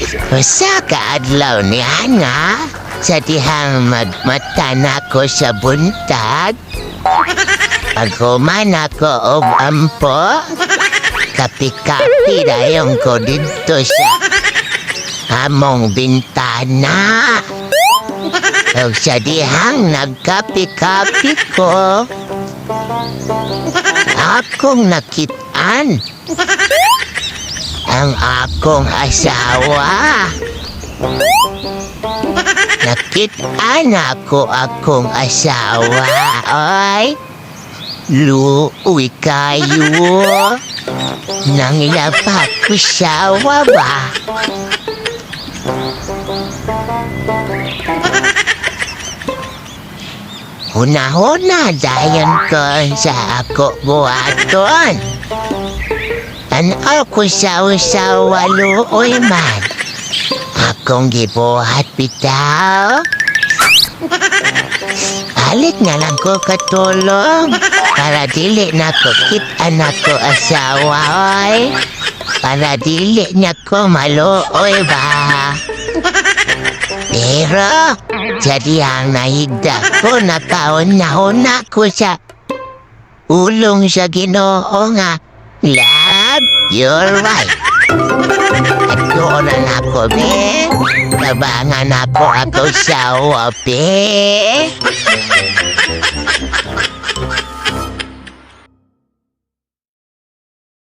Usa ka adlaw niya nga, sa dihang magmata nako sa buntag, paghuman ako og ampo, kapi-kapi dayon ko didto sa among bintana. Og sa dihang nagkapi-kapi ko, akong nakitaan ang akong asawa. Nakitaan ako akong asawa. Ay, luoy kaayo. Nanglaba ko sawa ba? Huna-huna dayon ko sa ako buhaton. Tan-aw ko sa usawa, luoy man. Akong gibuhat bitaw. Palit na lang ko katulong para dili na ko kit-an ako asawa, oy. Para dili niya ko maluoy ba. Pero, jadi ang nahigda ko, nakauna-huna ko sa ulong sa Ginoo nga, "Love your wife." At doon na nako, be. Tabangan ako asawa, be.